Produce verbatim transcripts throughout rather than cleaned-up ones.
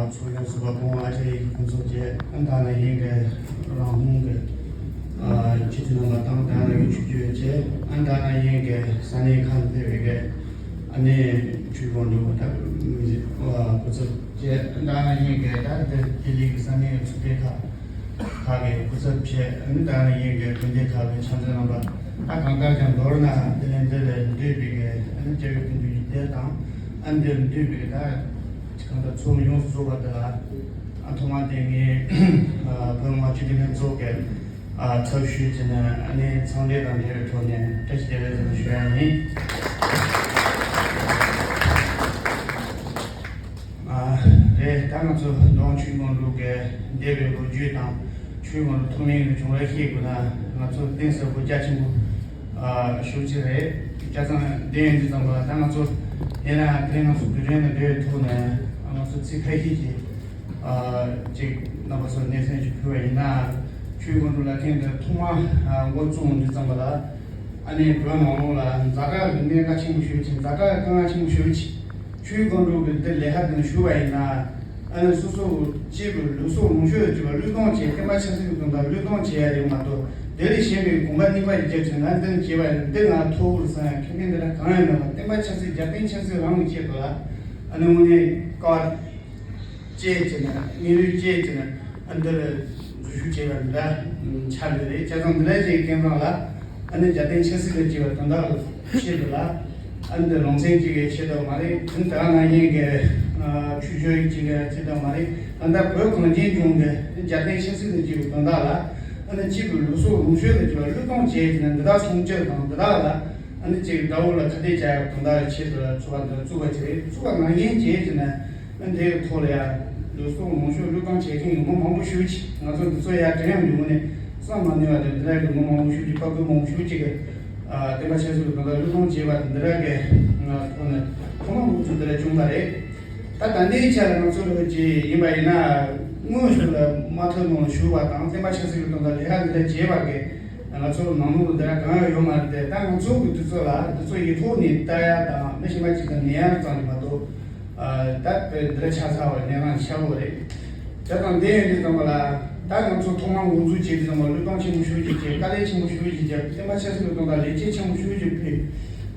ཚོགས་ཡོངས་སུ་བ་ཀོང་ཨ་ཅེ་ཡི་ཁོང་ཚོ་བཅས་ཨ་ད་ན་ཡིན་གི་རང་ཧོང་གི་ཨ་སྤྱི་འཐུས་རྣམ་པ་དང་ད་ན་ཡི་ཆུ་རྒྱུད་བཅས་ཨ་ད་ན་ཡིན་གི་ས་གནས་ཁག་ལ་ཕེབས་པའི་གི་ཨ་ནི་ཆུ་བོ་འགྲོ་བ་ད་མི་ཟི་ཨ་སྐུ་ཚབ་བཅས་ཨ་ད་ན་ཡིན་གི་ད་དེ་ལྡི་ལི་གི་ས་གནས་ཚོགས་པའི་ཁག་ཁག་གི་སྐུ་ཚབ་བཅས་ཨ་ནི་ད་ན་ཡིན་གི་དོན་ལྡན་ཁག་གི་ཕྱག་མཛོད་རྣམ་པ་ད་གང་ལྟར་ཀྱང་མདོར་ན་དེ་ལས་འདི་ལས་འདུས་པའི་གི་ཨ་ནི་རྒྱལ་བའི་སྐུ་མདུན་གྱི་སྡེ་དང་ཨ་ནི་འདིར་འདུས་པའི་གི་ད། གང་ལྟར་ཚོགས་ཡོངས་སུ་རྫོགས་པ་འདི་ལ་ཨ་ཐོག་མ་དེ་ངས་ཨ་བོད་མི་མང་སྤྱི་འཐུས་ལྷན་ཚོགས་ཀྱི་ཨ་ཚབ་ཞུས་བྱས་ནས་ཨ་ནི་འཚམས་འདྲི་དང་འབྲེལ་བའི་ཐོག་ནས་བཀྲ་ཤིས་བདེ་ལེགས་ཟེར་ནས་ཞུ་ཡ་ཡིན། ཨ་རེད། ད་ང་ཚོ་ནང་ཆོས་དགོན་ལུགས་ཀྱི་འདས་པའི་ལོ་རྒྱུས་དང་ཆོས་དགོན་ཐོག་མའི་བྱུང་རབས་ཤེས་དགོས་ན་ང་ཚོ་གཏིང་ཟབ་པོ་རྒྱ་ཆེན་པོ་ཨ་ཞུ་རྒྱུ་རེད། བྱས་ཙང་འདི་ཡིན་དུས་ཙམ་པ་ད་ང་ཚོ་ཡིན་ན་དེ་ང་ཚོ་བོད་དོན་དང་འབྲེལ་བའི་ཐོག་ནས་ང་ཚོ་ཚིག་ཁ་ཤས་ཀྱིས་ཨ་ཅིག་རྣམ་པ་ཚོར་སྙན་སེང་ཞིག་ཕུལ་བ་ཡིན་ན། ཆོས་དགོན་དུ་ལ་ཐེངས་འདིར་ཐོག་མ་ཨ་འགོ་བཙུགས་དུས་ཙམ་པ་ལ་ཨ་ནི་བོད་ནང་ལོགས་ལ་ཛ་དྲག་གི་གནད་འགག་ཆེན་པོ་ཞིག་ཅིག་ཛ་དྲག་གི་དཀའ་ངལ་ཆེན་པོ་ཞིག་ཅིག་ཆོས་དགོན་དུ་གི་འདི་ལས་ཀ་འདི་ཞུ་བ་ཡིན་ན། ཨ་ནི་སོ་སོ་གཅིག་གི་ལུགས་སྲོལ་ལུགས་སྲོལ་གཅིག་པ་བློས་གཏོང་བྱེད་བསྟན་པ་ཆབ་སྲིད་ཀྱི་དོན་དག་བློས་གཏོང་བྱེད་ཡ་རེད་མ་གཏོགས་དེ་ལས་གཞན་པའི་དགོངས་པ་རྙིང་པ་ཞིག་རྒྱབ་བྱས་ང་འདི་བྱས་པ་ཡིན་འདི་ང་ཐོབ་དགོས་བསམ་ཡ་ཁེ་ཕན་འདི་འདྲ་གང་ཡང་མེད་པ་བསྟན་པ་ཆབ་སྲིད་རྒྱལ་བསྟན་ཆབ་སྲིད་རང་གི་ཆེད་དུ་ལ་ཨ་ནི་དངོས་གནས་དཀའ་བ་སྤྱད་བྱས་ནས་དངོས་ཡོད་སྤྱད་བྱས་ནས་ཨ་འདིར་འཛུལ་ཞུགས་བྱས་པ་འདྲ་ཆགས་ཡོད་རེད། བྱས་ཙང་འདི་ལས་ཀྱི་སྐལ་བཟང་ལ་ཨ་ནི་རྒྱལ་བསྟན་ཆབ་སྲིད་དང་བཅས་པ་དོན་དག་ལ་ཆེད་དུ་ལ་ཨ་འདི་རང་བཙན་གཅིག་གི་ཆེད་དུ་མ་རེད། དེ་ལྟར་ན་ཡིན་གྱི་ཆོས་ཕྱོགས་གཅིག་གི་ཆེད་དུ་མ་རེད། ད་ལྟ་བོད་གངས་ཅན་ལྗོངས་ཀྱི་རྒྱལ་བསྟན་ཆབ་སྲིད་དང་བཅས་པའི་དོན་དག་ལ་ཨ་ནི་གཅིག་གི་ལུགས་སྲོལ་ལུགས་སྲོལ་དང་བཅས་པ་བློས་གཏོང་བྱས་ནས་འདི་དག་སྲུང་སྐྱོབ་དང་འདི་དག་ལ་ཨ་ནི་གཅིག་དགྲ་བོ་ལ་ཁ་གཏད་བཅག་ཡག་དོན་དག་ལ་ཆེད་དུ་ཚོགས་པ་འདི་བཙུགས་པ་ཅིག་རེད། བཙུགས་པ་ནང་བཞིན་བྱས་ཀྱི་ནས། ཨ་འདིའི་ཐོག་ལ་ཡང་ལུགས་སྲོལ་ལུགས་སྲོལ་བློས་གཏོང་བྱེད་མཁན་གྱི་མི་མང་པོ་ཞིག་ཅིག་ང་ཚོ་འདི་ཚོ་ཡར་དྲན་ཡོང་རྒྱུ་ནས་བསམ་མ་ནུས་པ་དང་འདི་འདྲ་གི་མི་མང་པོ་ཞིག་ཅིག་དཔའ་རྒོད་མང་པོ་ཞིག་ཅིག་གིས་ཨ་བསྟན་པ་ཆབ་སྲིད་ཀྱི་དོན་དག་བློས་གཏོང་བྱས་པ་དང་འདི་འདྲ་གི་ཐོག་ནས་ཐོག་མ་འགོ་ཚུགས་འདི་འདྲ་བྱུང་བ་རེད། ད་ད་ལྟའི་ཆ་ལ་ང་ཚོ་ལོ་ཅིག་ཡིན་པ་ཡིན་ན་དངོས་ཤུགས་ལ་མ་ཐོན་ནང་ཞུགས་པ་དང་བསྟན་པ་ཆབ་སྲིད་ཀྱི་དོན་དག་ལས་ཀ་འདི་འདྲ་བྱས་པ་གི་ང་ཚོ་ནང་ལོགས་འདི་འདྲ་གང་ཡང་ཡོད་མ་རེད་དེ། ད་ང་ཚོ་གི་དུས་ཚོད་ལ་འདི་ཚོ་ཡིག་ཐོག་ནས་ལྟ་ཡ་དང་མི་གཞན་པ་ཅིག་དང་ཉན་ཡ་ཙམ་གྱིས་མ་གཏོགས། ཨ་ད་དཔེ་འདི་འདྲ་ཆགས་ཚར་བ་གནས་སྟངས་ཆགས་པོ་རེད། དེ་དང་འདི་ཡིན་དུས་ཙམ་པ་ལ་ད་ང་ཚོ་ཐོག་མར་འགོ་འཛུགས་བྱེད་དུས་ཙམ་པ་བློས་གཏོང་ཆེན་པོ་ཞེ་པོ་ཅིག་བྱས། དཀའ་ལས་ཆེན་པོ་ཞེ་པོ་ཅིག་བརྒྱབ། བསྟན་པ་ཆབ་སྲིད་ཀྱི་དོན་དག་ལས་བྱེད་ཆེན་པོ་ཞེ་པོ་ཅིག་ཕུལ།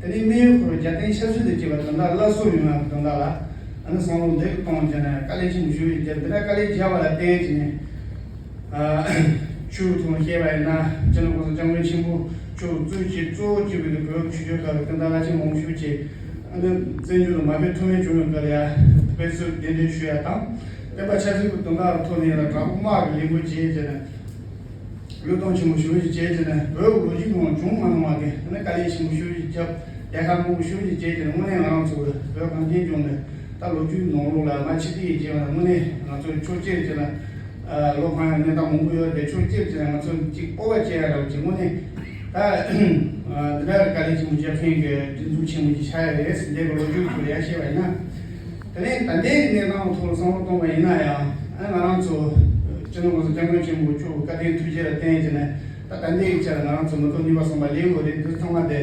དེ་ནས་དམིགས་ཡུལ་ཁོ་རང་རྒྱལ་བསྟན་ཆབ་སྲིད་དང་བཅས་པ་དོན་དག་སླར་གསོ་ཡོང་ཡག་གི་དོན་དག་ལ་ཨ་ནི་བསམ་བློ་འདི་གཏོང་བྱས་ནས་དཀའ་ལས་ཆེན་པོ་ཞེ་པོ་ཅིག་བརྒྱབ། འདི་འདྲ་དཀའ་ལས་བརྒྱབ་པ་ལ་བརྟེན་བྱས་ནས། ཨ་ཆོས་ཐོག་བཤད་པ་ཡིན་ན་སྤྱི་ནོར་༸གོང་ས་༸སྐྱབས་མགོན་ཆེན་པོ་མཆོག་གཙོས་ཀྱི་གཙོ་བོ་གཅིག་པུ་དེ་བོད་ཀྱི་ཆོས་ཕྱོགས་ཁག་གི་སྤུན་ཟླ་བླ་ཆེན་མང་པོ་ཞིག་ཅིག་ཨ་ནི་བཙན་བྱོལ་དུ་མ་ཕེབས་ཐུབ་མེད་བྱུང་ཡོད་སྐབས་ལ་ཡ་དཔེ་མཛོད་གདན་འདྲེན་ཞུ་ཡ་དང་། བསྟན་པ་ཆབ་སྲིད་ཀྱི་དོན་དག་ཐོག་ནས་ཡང་དྲག་པོ་དམག་གི་ལས་འགུལ་བྱས་བྱས་ནས་བློས་གཏོང་ཆེན་པོ་ཞེ་པོ་ཞིག་བྱས་བྱས་ནས་བོད་ཀྱི་ལོ་རྒྱུས་ནང་བྱུང་མ་མྱོང་བ་གི་ཨ་ནི་དཀའ་ལས་ཆེན་པོ་ཞེ་པོ་ཞིག་བརྒྱབ། ལས་ཀ་མང་པོ་ཞེ་པོ་ཞིག་བྱས་བྱས་ནས་དངོས་གནས་ང་རང་ཚོ་བོད་གངས་ཅན་ལྗོངས་ནས་ད་ལོ་རྒྱུས་ནང་ལོགས་ལ་མ་ཕྱི་དེ་ཡི་རྗེས་ལ་དངོས་གནས་ང་ཚོ་ཕྱོགས་གཅིག་བྱས་ན། ཨ་ལོ་གང་ཡང་གནས་སྟངས་མང་པོ་ཡོད་དེ་ཕྱོགས་གཅིག་བྱས་ན་ང་ཚོ་གཅིག་སྤོབས་པ་སྐྱེ་ཡ་འདྲ་བོ་ཅིག་དངོས་གནས་ད་ཨ་འདི་འདྲ་གི་དཀའ་ལས་ཆེན་པོ་རྒྱབ་མཁན་གྱི་སྒྲིག་འཛུགས་ཆེན་མོ་ཅིག་ཆགས་ཡ་རེད། འདས་པའི་ལོ་རྒྱུས་ཐོག་ལ་ཡར་བཤད་པ་ཡིན་ན། དེ་ནས་ད་ལྟའི་གནས་སྟངས་ཐོག་ལ་བསམ་བློ་གཏོང་བ་ཡིན་ན་ཡང་ཨ་ང་རང་ཚོ་སྤྱི་ནོར་༸གོང་ས་༸སྐྱབས་མགོན་ཆེན་པོ་མཆོག་གི་བཀའ་དྲིན་ཐུགས་རྗེ་ལ་བརྟེན་བྱས་ནས་ད་ད་ལྟའི་ཆར་ང་རང་ཚོ་མི་ཐོག་གཉིས་པ་གསུམ་པ་སླེབས་ཡོད་རེད། འདི་ཚང་མ་དེ།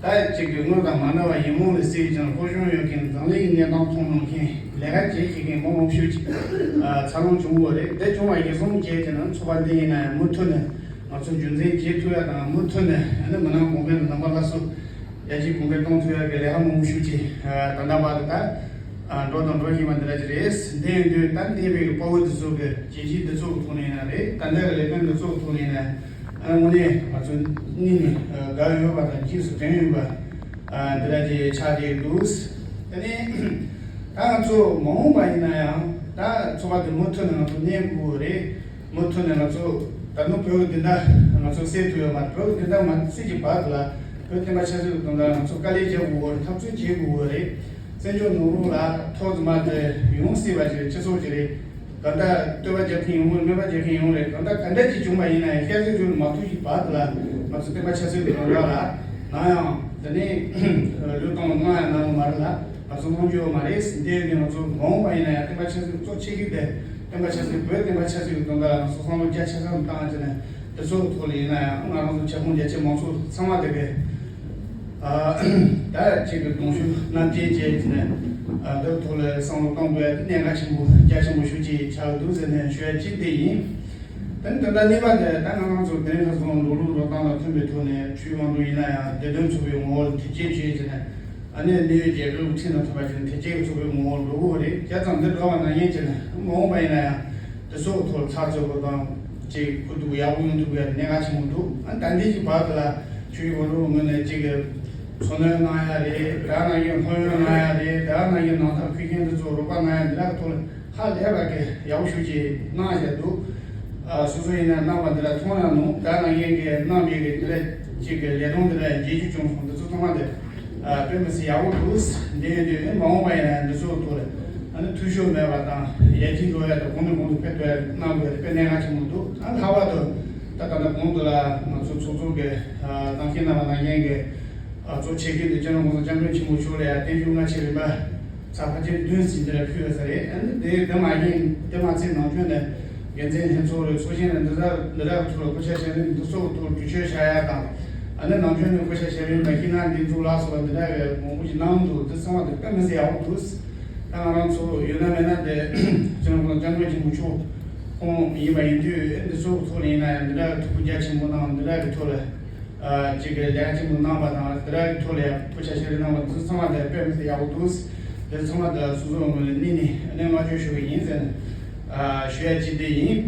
ད་གཅིག་གི་དངོས་དང་མ་འདྲ་བ་ཡིན་མོ་ལ་སྲིད་ཀྱང་ཕོ་གཞོན་ཡོད་མཁན་འཛམ་གླིང་གི་གནས་སྟངས་མཐོང་མྱོང་མཁན་ལས་ཀ་བྱེད་ཤེས་མཁན་མང་མང་ཤོས་ཅིག་འཚར་ལོངས་བྱུང་དགོས་རེད། དེ་བྱུང་བ་ཡིན་གསུང་བྱས་ཀྱི་ན་ཚོགས་པ་འདི་ཡིན་ན་ཡང་མུ་མཐུད་ནས་ང་ཚོ་རྒྱུན་འཛིན་བྱེད་ཐུབ་ཡ་དང་མུ་མཐུད་ནས་ཨ་ནི་མི་སྣ་གོང་འཕེལ་དང་རྣམ་པ་སླར་གསོ་ཡར་རྒྱས་གོང་འཕེལ་གཏོང་ཐུབ་ཡ་གི་ལས་ཀ་མང་མང་ཤོས་ཅིག་ད་ལྟ་བར་དུ་ད་འགྲོ་དང་འགྲོ་བཞིན་པ་འདི་འདྲ་ཅིག་རེད། འདི་ཡིན་དུས་ད་འདས་པའི་དཔའ་བོ་འདི་ཚོ་གི་བྱས་རྗེས་འདི་ཚོ་གི་ཐོག་ནས་ཡིན་ན་རེད། ད་ལྟ་གི་ལས་དོན་འདི་ཚོ་གི་ཐོག་ནས་ཡིན་ན། ཨ་དངོས་གནས་ང་ཚོ་སྙིང་ནས་དགའ་ཡོད་པ་དང་རྗེས་སུ་དྲན་ཡོད་པ་འདི་འདྲ་ཅིག་ཆགས་བསྡད་འདུག་དེ་ནས་ད་ང་ཚོ་མ་འོངས་པ་ཡིན་ན་ཡང་ད་ཚོགས་པ་འདི་མུ་མཐུད་ནས་ང་ཚོ་གནས་དགོས་རེད། མུ་མཐུད་ནས་ང་ཚོ་ད་ནུབ་བོད་ཀྱི་བདེན་མཐའ་ང་ཚོ་གསལ་ཐུབ་ཡོད་མ་རེད། བོད་ཀྱི་བདེན་མཐའ་མ་གསལ་གྱི་བར་དུ་ལ་བོད་བསྟན་པ་ཆབ་སྲིད་ཀྱི་དོན་དག་ང་ཚོ་དཀའ་ལས་རྒྱག་དགོས་རེད། འཐབ་རྩོད་བྱེད་དགོས་རེད། བཙན་བྱོལ་ནང་ལོགས་ལ་ཐོག་ཙམ་མ་དེ་ཡོང་སྲིད་པ་ཅིག་རེད། སྤྱི་ཚོགས་ཅིག་རེད། གང་ལྟར་བསྟོད་པ་རྒྱག་མཁན་ཡོང་གི་རེད། སྨད་པ་རྒྱག་མཁན་ཡོང་གི་རེད། གང་ལྟར་ག་འདྲ་ཅིག་བྱུང་བ་ཡིན་ན་ཡང་བསྐྱར་གསོ་བྱུང་མ་ཐུབ་ཀྱི་བར་དུ་ལ་ང་ཚོ་བསྟན་པ་ཆབ་སྲིད་ཀྱི་དོན་དག་ལ་ནམ་ཡང་དེ་ནས་བློས་གཏོང་གནང་ཡང་གནང་གི་མ་རེད་ལ་ང་ཚོ་གནང་རྒྱུ་ཡོད་མ་རེད། འདི་ནས་ང་ཚོ་མ་འོངས་པ་ཡིན་ན་ཡང་བསྟན་པ་ཆབ་སྲིད་གཙོ་ཆེ་ཤོས་དེ་བསྟན་པ་ཆབ་སྲིད་བོད་བསྟན་པ་ཆབ་སྲིད་ཀྱི་དོན་དག་ལ་ང་ཚོ་བསམ་བློ་རྒྱ་ཆེ་ས་བཏང་བྱས་ནས་དེ་ཚོ་གི་ཐོག་ལ་ཡིན་ན་ཡང་ང་རང་ཚོ་ཁྱབ་ཁོངས་རྒྱ་ཆེ་མང་ཚོགས་ཚང་མ་དེ་གའི། ཨ་ད་ཅིག་གི་གདུང་ཤུགས་རྣམ་རྒྱལ་བཅས་ཀྱི་ནས་ འདིའི་ཐོག་ལ་བསམ་བློ་གཏོང་དགོས་ཡ་དེ་གནད་འགག་ཆེན་པོ་རྒྱ་ཆེན་པོ་ཤོས་ཅིག་ཆགས་འདུག་ཟེར་ནས་ཞུ་ཡ་གཅིག་དེ་ཡིན། དེ་ནི་ད་ལྟ་གཉིས་པ་དེ་ད་ང་རང་ཚོ་དེ་རིང་ཁ་སང་འགྲོ་ལུགས་འགྲོ་སྟངས་དང་མཐུན་པའི་ཐོག་ནས་ཆོས་དབང་དུ་ཡིན་ན་ཡང་བདེ་དོན་ཚོགས་པའི་ངོ་བོ་ལ་དེ་སྐྱེས་བྱས་ཀྱི་ནས་ཨ་ནེ་གནས་ཡུལ་རྒྱལ་ཁབ་ཁྲིམས་དང་མཐུན་པ་ཅིག་དེ་སྐྱེས་ཀྱི་ཚོགས་པའི་ངོ་བོ་འགྲོ་དགོས་རེད། བྱས་ཙང་འདི་འགྲོ་བ་ནང་བཞིན་བྱས་ནས་མ་འོངས་པ་ཡིན་ན་ཡང་། དེ་ཚོའི་ཐོག་ཚགས་ཚུད་པོ་དང་ཅིག་ཁུ་ཐུག་ཡག་པོ་ཡོང་ཐུབ་པའི་གནད་འགག་ཆེན་པོ་འདུག་ཨ་ད་ལྟའི་གི་བར་དུ་ལ་ཆུ་ཡི་བར་དུ་ངོས་ནས་ཅིག་གི་འཚོ་སྣོན་གནང་ཡ་རེད། དེ་ནང་བཞིན་སློབ་ཡོན་གནང་ཡ་རེད། དེ་ནང་བཞིན་ནང་ཐག་ཕུལ་མཁན་དེ་ཚོ་རོགས་པ་གནང་ཡ་འདི་དག་གི་ཐོག་ལ་ཧ་ལས་པ་གི་ཡག་པོ་ཞེ་ཅིག་གནང་བཞག་འདུག་ཨ་སོ་སོ་ཡིན་ན་གནང་བ་འདི་ལ་མཐོང་ཡ་ནོ། དེ་ནང་བཞིན་གི་གནང་བའི་གི་འདི་ལ་ཅིག་གི་ལས་དོན་འདི་ལ་རྗེས་འཇུག་བྱུང་སོང་། འདི་ཚོ་ཚང་མ་དེ། ཨ་དཔེ་མི་སྲིད་ཡག་པོ་འདུག་འདི་ཡོད་དུས་ཨེ་མ་འོངས་པ་ཡིན་ན་འདི་ཚོའི་ཐོག་ལ་ཨ་ནི་འཐུས་ཤོར་མེད་པ་དང་ཡར་རྒྱས་འགྲོ་ཡ་དང་གོང་ནས་གོང་དུ་འཕེལ་འགྲོ་ཡ་གནང་དགོས་དེ་དཔེ་གནད་འགག་ཆེན་པོ་འདུག་ཨ་ལྷག་པར་དུ་ད་ད་ལྟ་གོང་དུ་ལ་ང་ཚོ་ཚོགས་གཙོ་གི་ཨ་གཏམ་བཤད་གནང་བ་ནང་བཞིན་གི་ཨ་གཙོ་བྱེད་མཁན་དེ་སྤྱི་ནོར་༸གོང་ས་༸སྐྱབས་མགོན་ཆེན་པོ་མཆོག་ལ་ཡ་བརྟན་བཞུགས་སྔ་ཕྱི་རིམ་པ་ཚར་ཕལ་ཆེར་བདུན་ཟིན་དེ་ལ་ཕུལ་ཡོད་ས་རེད། ཨ་ནི་དེ་དེ་མ་ཡིན་དེ་མ་ཚད་ནང་ཁྱོན་ནས་འགན་འཛིན་ལྷན་ཚོགས་རེད། ཚོགས་ཆེན་རེད། འདི་དག་འདི་དག་ཐོག་ལ་སྐུ་ཕྱྭ་ཞབས་དྲུང་འདི་ཚོ་ཐོག་གྲོས་ཆོད་བཞག་ཡ་དང་། ཨ་ནི་ནང་ཆོས་ནས་སྐུ་ཕྱྭ་ཞབས་དྲུང་དང་ཤིང་ནགས་འདི་ཚོ་ལ་སོགས་པ་འདི་འདྲ་བའི་མང་པོ་ཞིག་གནང་འདུག་འདི་ཚང་མ་དེ་དཔེ་མི་སྲིད་ཡག་པོ་འདུག་ད་ང་རང་ཚོ་ཡོད་ན་མེད་ན་དེ་སྤྱི་ནོར་༸གོང་ས་༸སྐྱབས་མགོན་ཆེན་པོ་མཆོག་ཁོང་ཡིན་པ་ཡིན་དུས་ཨེ་འདི་ཚོ་ཐོག་ལ་ཡིན་ན་ཡང་འདི་འདྲ་བའི་ཐུགས་ཁུར་རྒྱ་ཆེན་པོ་གནང་། འདི་འདྲ་གི་ཐོག་ལ་ཨ་ཅིག་གི་ལས་ཀ་ཆེན་པོ་གནང་བ་དང་། འདི་འདྲ་གི་ཐོག་ལ་ཡང་སྐུ་ཕྱྭ་ཞབས་དྲུང་གནང་བ་འདི་ཚང་མ་དེ་དཔེ་མི་སྲིད་ཡག་པོ་འདུག་འདི་ཚང་མ་དེ་སོ་སོའི་ངོས་ནས་དངོས་གནས་ཨ་ནི་བསྔགས་བརྗོད་ཞུ་གི་ཡིན་ཟེར་ནས། ཨ་ཞུ་ཡ་གཅིག་དེ་ཡིན།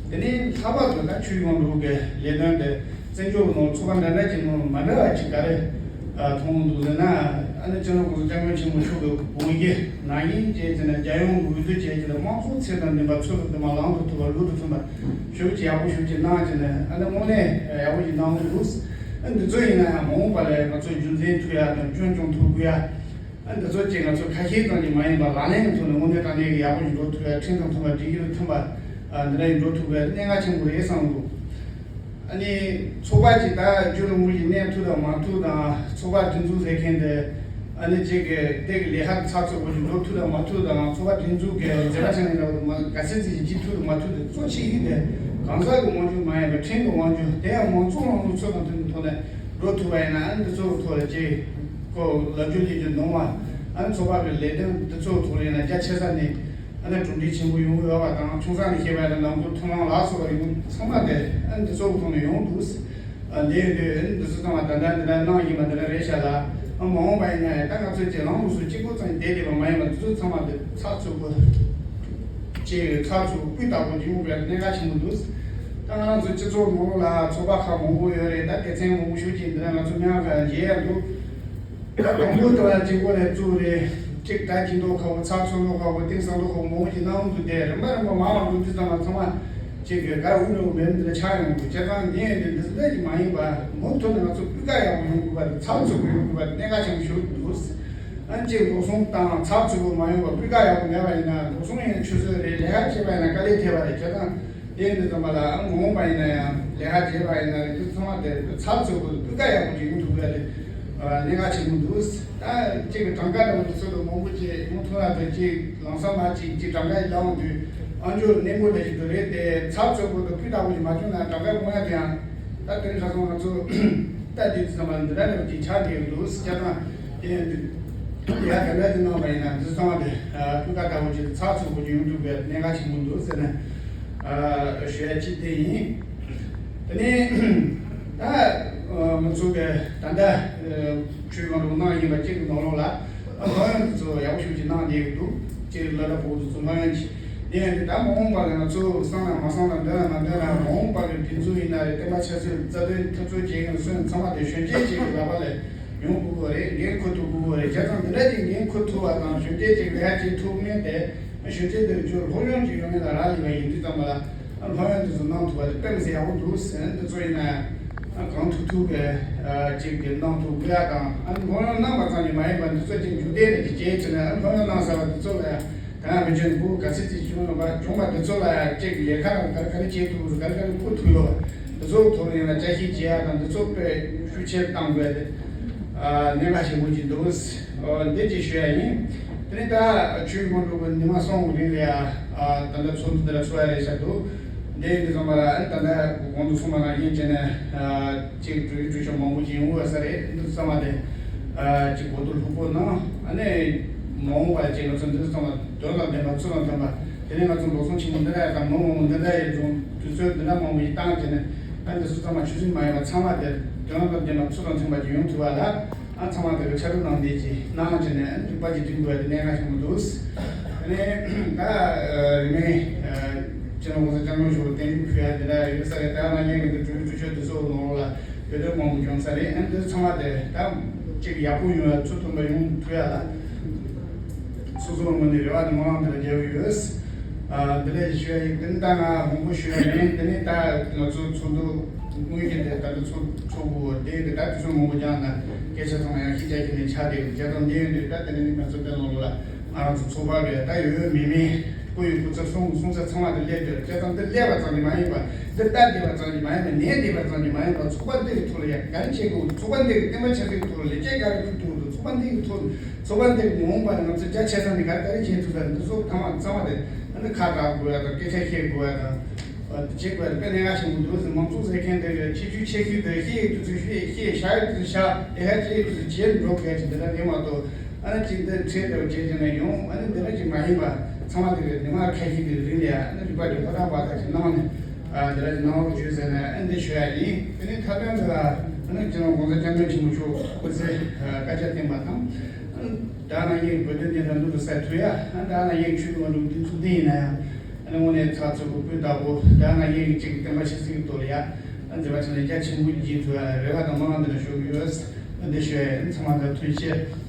དེ་ནས་ལྷག་པར་དུ་ད་ཆོས་དབང་དྲུག་གི་ལས་དོན་དེ་བཙན་བྱོལ་ནང་ཚོགས་པ་འདྲ་འདྲ་གཅིག་ནང་མ་འདྲ་བ་གཅིག་ག་རེ་ཨ་མཐོང་འདུག་ཟེར་ན། ཨ་ནི་སྤྱི་ནོར་༸གོང་ས་༸སྐྱབས་མགོན་ཆེན་པོ་མཆོག་གི་དགོངས་གཞི་ནང་བཞིན་བྱས་ཟེར་ན། རྒྱལ་ཡོངས་ཀྱི་འོས་བསྡུ་བྱས་ཀྱི་ལ་དམངས་གཙོ་ཚད་དང་ལྡན་པ་ཚུལ་དང་ལྡན་པ་ལམ་དུ་ཐུག་པ་ལུགས་དང་མཐུན་པ་ཞེ་ཅིག་ཡག་པོ་ཞེ་ཅིག་གནང་བྱས་ནས། ཨ་ནི་དངོས་གནས་ཡག་པོ་ཞིག་གནང་འདུག་ཨ་འདི་ཚོ་ཡིན་ན་ཡང་མ་འོངས་པ་ལ་ང་ཚོ་རྒྱུན་འཛིན་ཐུབ་ཡ་དང་རྒྱུན་སྐྱོང་ཐུབ་དགོས་ཡ། ཨ་འདི་ཚོ་གཅིག་ང་ཚོ་ཁ་ཤས་ཙམ་གྱིས་མ་ཡིན་པར་ལག་ལེན་གྱི་ཐོག་ནས་དངོས་གནས་དྲང་གནས་ཀྱི་ཡག་པོ་ཞིག་འགྲོ་ཐུབ་ཡ། ཁྲིམས་དང་མཐུན་པ། སྒྲིག་གཞི་དང་མཐུན་པ་ཨ་འདི་འདྲ་ཞིག་འགྲོ་ཐུབ་པའི་གནད་འགག་ཆེན་པོ་རེད་བསམ་འདུག་ཨ་ནི་ཚོགས་པ་གཅིག་ད་རྒྱུན་རིང་པོ་ཞིག་གནས་ཐུབ་དང་མ་ཐུབ་དང་། ཚོགས་པ་སྒྲིག་འཛུགས་ཟེར་མཁན་དེ་ཨ་ནི་གཅིག་གི་དེ་གི་ལས་ཀ་ཚགས་ཚུད་པོ་ཞིག་འགྲོ་ཐུབ་དང་མ་ཐུབ་དང་། ཚོགས་པ་སྒྲིག་འཛུགས་ཀྱི་མཛད་པ་ཆ་ནས་ལ་མ་ག་ཚད་ཅིག་བགྱིད་ཐུབ་དང་མ་ཐུབ་དེ་གཙོ་ཆེ་ཤོས་དེ་གང་ཟག་གི་དབང་སྒྱུར་མ་ཡིན་པར་ཁྲིམས་ཀྱི་དབང་སྒྱུར། དེ་ཡང་མང་ཚོགས་རང་ལུགས་ཚུལ་དང་མཐུན་པའི་ཐོག་ནས་འགྲོ་ཐུབ་པ་ཡིན་ན། ཨ་ནི་འདི་ཚོ་གི་ཐོག་ལ་ཅིག་ཁོ་ལབ་རྒྱུ་ལས་རྒྱུ་འདུག་བ། ཨ་ནི་ཚོགས་པ་གི་ལས་དོན་འདི་ཚོ་གི་ཐོག་ལ་ཡིན་ན་རྒྱ་ཆེ་ས་ནས་ཨ་ནི་གྲུབ་འབྲས་ཆེན་པོ་ཡོང་གི་ཡོད་པ་དང་། ཆུང་ས་ནས་བཤད་པ་ཡིན་ན་ནང་ཁུལ་ཐུགས་སྣང་ལ་སོགས་པ་ཡོང་ཚང་མ་དེ་ཨ་ནི་འདི་ཚོ་གི་ཐོག་ནས་ཡོང་འདུག་ཨ་འདི་ཡོད་དུས་ཨ་ནི་འདི་ཚོ་ཚང་མ་ད་ལྟ་འདི་འདྲ་གནང་བཞིན་པ་འདི་འདྲ་རེད་ཤག་ལ། ཨ་མ་འོངས་པ་ཡིན་ན་ཡང་ད་ང་ཚོས་ཅིག་ལངས་ལུགས་སུ་གཅིག་པོ་ཙམ་བསྡད་བསྡད་པ་མ་ཡིན་པར་འདི་ཚོ་ཚང་མ་འདི་ཚགས་ཚུད་པོ་ཅིག་ཚགས་ཚུད་པོ་སྤུས་དག་པོ་ཅིག་ཡོང་བའི་གནད་འགག་ཆེན་པོ་འདུག་ད་ང་རང་ཚོ་སྤྱི་ཚོགས་ནང་ལ་ཚོགས་པ་ཁག་མང་པོ་ཡོད་རེད། ད་སྡེ་ཚན་མང་པོ་ཞིག་ཅིག་འདི་འདྲ་ང་ཚོ་མི་མང་ཁག་མཇལ་ཡ་འདུག་ད་དང་པོ་དེ་ལ་གཅིག་པོ་ནས་བཙུགས་རེད། གཅིག་ད་སྦྱིན་མདོག་ཁ་པོ། ཚགས་ཚུད་མདོག་ཁ་པོ། གཏིང་ཟབ་མདོག་ཁ་པོ་མང་པོ་ཞིག་གནང་འདུག་དེ་རིམ་པ་རིམ་པ་མང་བ་འགྲོ་དུས་ཙམ་པ་ཚང་མ་གཅིག་གི་གར་འུ་འགྲོ་མེད་འདི་ལ་ཆགས་ཡོང་འདུག་བྱས་ཙང་འདི་ཡིན་དུས་འདི་ཚོ་ལས་ཀྱི་མ་ཡིན་པ་མུ་མཐུད་ནས་ང་ཚོ་སྤུས་ཀ་ཡག་པོ་ཡོང་དགོས་པ་དང་། ཚགས་ཚུད་པོ་ཡོང་དགོས་པ་དེ་གནད་འགག་ཆེན་པོ་ཞིག་འདུག་ཨ་ནི་གཅིག་འགྲོ་སོང་དང་ཚགས་ཚུད་པོ་མ་ཡོང་བ། སྤུས་ཀ་ཡག་པོ་མེད་པ་ཡིན་ན་འགྲོ་སོང་ཡིན་ཆུད་ཟོས་རེད། ལས་ཀ་བྱེད་པ་ཡིན་ན་དཀའ་ལས་ཐེབས་པ་རེད། བྱས་ཙང་དེ་ཡིན་དུས་ཙམ་པ་ལ་ཨ་མ་འོངས་པ་ཡིན་ན་ཡང་ལས་ཀ་བྱེད་པ་ཡིན་ན་རེད། དེ་ཚང་མ་དེ་ཚགས་ཚུད་པོ་དང་སྤུས་ཀ་ཡག་པོ་ཅིག་ཡོང་ཐུབ་པ་དེ་གནད་འགག་ཆེན་པོ་འདུག་ད་གཅིག་གི་གྲངས་ཀ་འདྲ་བོ་དེ་ཚོ་དང་མང་པོ་ཅིག་མུ་མཐུད་ལ་དེ་གཅིག་ལམ་སང་མ་གཅིག་གཅིག་གྲངས་ཀ་ཡིས་ལངས་དུས་ཨ་མཆོག་གནས་མོ་ལས་ཀྱི་འདུག་རེད། དེ་ཚགས་ཚུད་པོ་དང་སྤུས་དག་པོ་ཞིག་མ་བྱུང་ན་གྲངས་ཀ་མང་ཡ་དེ་ཡང་ད་དེ་རིང་ཁ་སང་ང་ཚོ་ལྟ་དུས་ཙམ་པ་འདི་འདྲ་འདྲ་བོ་ཅིག་ཆགས་བསྡད་ཡོད་འདུག་བྱས་ཙང་དེ་ཡང་འདི་ཡ་ག་འདྲ་ཅིག་གནང་བ་ཡིན་ན་འདི་ཚང་མ་དེ་སྤུས་ཀ་དག་པོ་ཅིག་ཚགས་ཚུད་པོ་ཅིག་ཡོང་ཐུབ་པའི་གནད་འགག་ཆེན་པོ་འདུག་ཟེར་ནས་ཞུ་ཡ་གཅིག་དེ་ཡིན། དེ་ནས་ད་ང་ཚོ་གི་ད་ལྟ་ཆོས་གང་རུང་གནང་ཡིན་པ་གཅིག་གི་ནང་ལོགས་ལ་ཨ་ལྷོད་ཡངས་དེ་ཚོ་ཡག་པོ་ཞིག་ཅིག་གནང་བསྡད་ཡོད་འདུག་ཅེས་སློབ་གྲྭ་ཕྲུ་གུ་དེ་ཚོ་ལྷོད་ཡངས་ཅིག་དེ་ཡང་དེ་ད་མ་འོངས་པ་ལ་ང་ཚོ་བསམ་ན་མ་བསམ་ན་འདོད་ན་མ་འདོད་ན་མ་འོངས་པ་གི་སྒྲིག་འཛུགས་ཡིན་ན་རེད། བསྟན་པ་ཆབ་སྲིད་རྩ་དོན་འཐབ་རྩོད་བྱེད་མཁན་སོན་ཚང་མ་དེ་གཞོན་སྐྱེས་ཅིག་གི་ལག་པ་ལ་ཡོང་དགོས་ཀྱི་རེད། འགན་འཁུར་ཐུབ་དགོས་ཀྱི་རེད། བྱས་ཙང་འདི་འདྲ་ཅིག་འགན་འཁུར་ཐུབ་པ་དང་གཞོན་སྐྱེས་ཅིག་ལས་ཀ་བྱེད་ཐུབ་མཁན་དེ་གཞོན་སྐྱེས་དེ་ཚོ་སློབ་སྦྱོང་ཅིག་ཡོང་མཁན་ལ་རག་ལས་པ་ཡིན་དུས་ཙམ་པ་ལ། ཨ་ལྷོད་ཡངས་དེ་ཚོ་གནང་ཐུབ་པ་དེ་དཔེ་མི་སྲིད་ཡག་པོ་འདུག་ཟེར། འདི་ཚོ་ཡིན་ན་ཨ་གང་ཐུབ་ཐུབ་ཀྱི་ཨ་ཅིག་གི་གནང་ཐུབ་དགོས་ཡ་དང་། ཨ་ལྷོད་ཡངས་གནང་བ་ཙམ་གྱིས་མ་ཡིན་པར་འདི་ཚོ་ཅིག་མཇུག་འབྲས་ལ་ཅིག་བྱེད་བྱས་ནས། ཨ་ལྷོད་ཡངས་གནང་ཚར་བ་འདི་ཚོ་ལ་ཡ་ད་ང་མི་ཆོས་འདི་བུ་ག་ཚོད་ཅིག་བྱུང་ཡོང་བ་བྱུང་བ་འདི་ཚོ་ལ་ཡ་ཅིག་ལས་ཀ་རང་ག་རེ་ག་རེ་བྱེད་ཐུབ་རུ་ག་རེ་ག་རེ་འཁུར་ཐུབ་ཡོད། འདི་ཚོ་ཐོག་ནས་ཡིན་ན་བསྐྱར་ཞིབ་བྱེད་ཡ་དང་འདི་ཚོ་དཔེ་ཤུགས་ཆེར་གཏང་དགོས་ཏེ་ཨ་གནད་འགག་ཆེན་པོ་ཅིག་འདུག་འོ་འདི་ཅིག་ཞུ་ཡ་ཡིན། དེ་ནས་ད་ཆོས་མང་གྲུབ་ཉི་མ་གསུམ་རིང་ལ་ཡ་ཨ་ད་ལྟ་ཚོགས་འདུ་འདི་ལ་ཚོགས་ཡ་རེད་ཤག་འདུག་འདི་འདི་ཚང་མ་ལ་ཨ་ད་ལྟ་གོང་དུ་གསུངས་པ་ནང་བཞིན་བྱས་ནས་ཨ་ཅིག་གྲོས་གྲོས་ཆོད་མང་པོ་ཅིག་ཡོང་དགོས་ས་རེད། འདི་ཚང་མ་དེ་ཨ་ཅིག་གོ་བསྡུར་ལྷུག་པོ་གནང་། ཨ་ནི་ མ་འོངས་པ་ཅིག་ང་ཚོ་འདི་ཚོ་ཚང་མ་དོན་དང་ལྡན་པ་ཚུལ་དང་ལྡན་པ། དེ་ནས་ང་ཚོ་འགྲོ་སོང་ཆེན་མོ་འདི་འདྲ་ཡག་དང་མི་མང་པོ་འདི་འདྲ་ཡག་འབྱུང་དུས་ཚོད་འདི་འདྲ་མང་པོ་ཡིན་བཏང་བྱས་ནས། ཨ་འདི་ཚོ་ཚང་མ་ཆུད་ཟོས་མ་ཡིན་པ་ཚང་མ་དེ་དོན་དང་ལྡན་པ་ཚུལ་དང་མཐུན་པ་ཅིག་ཡོང་ཐུབ་པ་ལ། ཨ་ཚང་མ་དེ་གི་ཕྱག་རོགས་གནང་བསྡད་ཀྱི་གནང་བྱས་ནས། ཨ་རིག་པ་ཅིག་སྒྲིམ་དགོས་ཡ་དེ་གནད་འགག་ཆེན་པོ་འདུག་དེ་ནས་ད་རིང་མིན་སྤྱི་ནོར་༸གོང་ས་༸སྐྱབས་མགོན་ཆེན་པོ་གདན་འདྲེན་ཕུལ་ཡ་དེ་འདྲ་ཡོད་ས་རེད། ད་ང་ཉན་གི་འདུག་གྲོས་གྲོས་ཆོད་དེ་ཚོ་ནང་ལོགས་ལ་བོད་དོན་མང་པོ་བྱུང་ས་རེད། ཨ་འདི་ཚང་མ་དེ་ད་ཅིག་ཡག་པོ་ཡོང་ཡ་ཚུལ་མཐུན་པ་ཡོང་ཐུབ་ཡ་ལ། སོ་སོའི་ངོས་ནས་རེ་བ་དང་སྨོན་ལམ་དེ་ལ་རྒྱབ་ཡོད། ཨ་འདི་ལས་ཞུ་ཡ་ཡིན། དེ་ནི་ད་ང་མང་པོ་ཞུ་ཡ་མིན། དེ་ནི་ད་ང་ཚོ་ཚོགས་འདུ་དངོས་གཞི་དེ་ད་ལྟ་ཚོགས་ཚོགས་དགོས་དེ་གི་ད་དུས་ཚོད་མང་པོ་རྒྱང་ན་སྐད་ཆ་ཚང་མ་ཡང་ཤེས་བྱ་ཁྱེར་ནས་ཆགས་བསྡད་ཡོད། བྱས་ཙང་འདི་ཡོད་དུས་ད་དེ་ནི་ང་ཚོ་དེ་ནང་ལོགས་ལ་ང་རང་ཚོ་ཚོགས་པ་གི་ད་ཡོད་ཡོད་མེད་མེད་སྐུ་ཡི་སྐུ་ཚབ་གསུང་གསུང་ཚབ་ཚང་མ་དེ་སླེབས་ཡོད། བྱས་ཙང་འདི་སླེབས་པ་ཙམ་གྱིས་མ་ཡིན་པ། འདི་ལྟ་བསྡད་པ་ཙམ་གྱིས་མ་ཡིན་པ། ཉན་བསྡད་པ་ཙམ་གྱིས་མ་ཡིན་པ། ཚོགས་པ་འདི་གི་ཐོག་ལ་ཡང་ག་རེ་བྱེད་དགོས། ཚོགས་པ་འདི་གི་བསྟན་པ་ཆབ་སྲིད་ཀྱི་ཐོག་ལ་ལས་འགན་ག་རེ་ཕུལ་ཐུབ་འདུག་ཚོགས་པ་འདི་གི་ཐོག་ཚོགས་པ་འདི་གི་མ་འོངས་པ་ལ་ང་ཚོས་རྒྱ་ཆེ་ས་ནས་ག་རེ་ག་རེ་བྱེད་ཐུབ་ས། འདི་ཚོ་ཚང་མ་ཚང་མ་དེ་ཨ་ནི་ཁ་གྲག་དགོས་ཡ་དང་། སྐད་ཆ་བཤད་དགོས་ཡ་དང་། བྱེད་དགོས་ཡ་དེ་དཔེ་གནད་འགག་ཆེན་པོ་འདུག་ཟེར། མང་ཚོགས་ཟེར་མཁན་དེ་གི་ཁྱད་ཆོས་ཁྱད་ཆོས་དེ་ཤེས་ཡོད་དུས་ཚོད་ཤེས། བྱ་ཡོད་དུས་ཚོད་བྱ། ལས་ཀ་བྱེད་ཡོད་དུས་ཚོད་བྱེད་འགྲོ་དགོས་ཡ་ཅིག་འདི་འདྲ་རེད་མ་གཏོགས། ཨ་ནི་ཅིག་འདི་ཁྲལ་དེ་བྱེད་ཀྱི་ནས་ཡོང་། ཨ་ནི་འདི་འདྲ་ཅིག་མ་ཡིན་པ། ཚང་མ་དེ་གི་མི་མང་ཁ་ཤས་དེ་རིང་ལ་ཡ་ཨ་ནི་རིག་པ་དེ་ཁོ་ཐག་པ་ཐག་ཅིག་གནང་ནས། ཨ་འདི་འདྲ་ཅིག་གནང་རོགས་བྱོས་ཟེར་ནས་ཨ་ནི་འདི་ཞུ་ཡ་ཡིན། དེ་ནས་མཐའ་དོན་དེ་ལ་ཨ་ནི་སྤྱི་ནོར་༸གོང་ས་༸སྐྱབས་མགོན་ཆེན་པོ་མཆོག་སྐུ་ཚེ་ཨ་བསྐལ་བརྒྱར་བརྟན་པ་དང་། ཨ་ནི་ད་ང་གཉིས་བོད་དོན་བདེན་མཐའ་མདུན་དུ་གསལ་ཐུབ་ཡ། ཨ་ནི་ད་ང་གཉིས་ཆོས་ཀྱི་དབང་ཕྱུག་འདི་ཚོ་འདི་ཡིན་ན་ཡང་། ཨ་ནི་དངོས་གནས་ཚགས་ཚུད་པོ་སྤུས་དག་པོ། ད་ང་གཉིས་གཅིག་གི་བསྟན་པ་ཆབ་སྲིད་ཀྱི་ཐོག་ལ་ཡ་ཨ་ནི་མཛད་པ་ཆེན་པོ་རྒྱ་ཆེན་པོ་བགྱིད་ཐུབ་ཡ་རེ་བ་དང་སྨོན་ལམ་འདི་འདྲ་ཞུ་གི་ཡོད། ཨ་འདི་ཞུ་ཡ་ཡིན། ཚང་མ་ལ་ཐུགས་རྗེ་ཆེ།